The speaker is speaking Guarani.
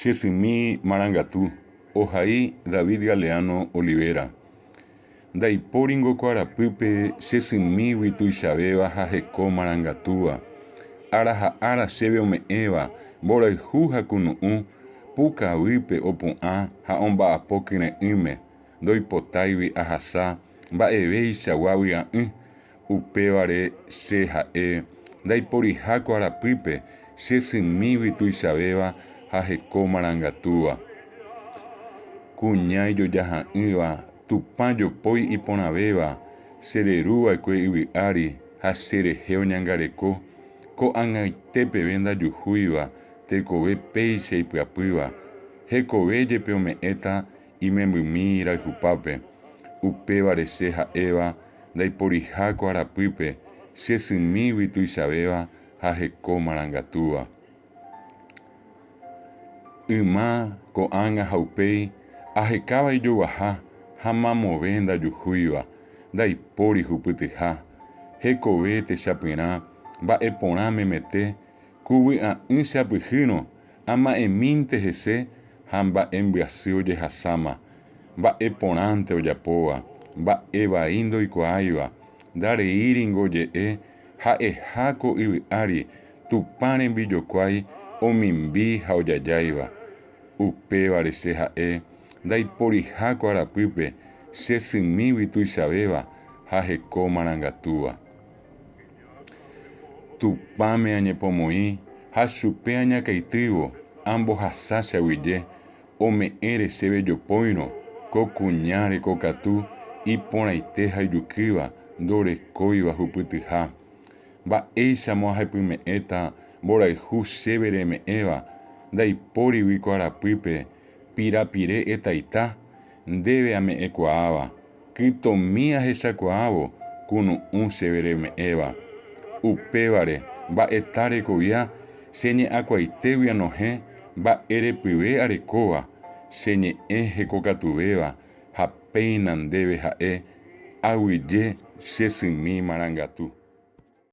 Che symi marangatu, ohai David Galeano Olivera. Ndaipóringo ko arapýpe che symígui tuichavéva ha heko marangatúva. Ára ha ára chéve ome'ẽva mborayhu ha kunu'ũ, pukavýpe opu'ã ha omba'apo kyre'ỹme, ndoipotáigui ahasa mba'evéichagua vy'a'ỹ, upévare che ha'e ndaiporiha ko arapýpe che symígui tuichavéva ha heko marangatúva. Kuña ijojaha'ỹva, Tupã jopói iporãvéva, che reru va'ekue yvy ári ha che rehe oñangareko, ko'ag̃aite peve ndajuhúiva tekove péicha ipyapýva, hekove jepe ome'ẽta imembymi rayhupápe. Upévare che ha'éva ndaiporiha ko arapýpe, che symígui tuichavéva ha heko marangatúva. Yma, ko'ág̃a ha upéi, ahekáva ijoguaha ha mamove ndajuhúiva, ndaipóri hupytyha. Hekove techapyrã, mba'e porã memete, ku vy'a'ỹ chapyhýrõ, ama'ẽmínte hese ha mba'embyasy ojehasáma. Mba'e porãnte ojapóva, mba'e vai ndoikuaáiva, ndareíringo oje'e ha'eha ko yvy ári Tupã rembijokuái omimbi ha ojajáiva. Upévare che ha'e ndaiporiha ko arapýpe che symígui tuichavéva ha heko marangatúva. Tupãme añepomoĩ ha chupe añakaitývo ambohasa che aguyje ome'ẽre chéve jopóirõ ko kuña rekokatu iporãite ha ijukýva ndorekóiva hupytyha. Mba'éichamo ahepyme'ẽta mborayhu chéve reme'ẽva ndaipórigui ko arapýpe pirapire etaita ndéve ame'ẽkuaáva, kytomi ahechakuaávo kunu'ũ chéve reme'ẽva. Upévare, mba'eta rekovia che ñe'ãkuaitégui anohẽ mba'erepyve arekóva, che ñe'ẽ hekokatuvéva ha péina ndéve ha'e, aguyje che symi marangatu.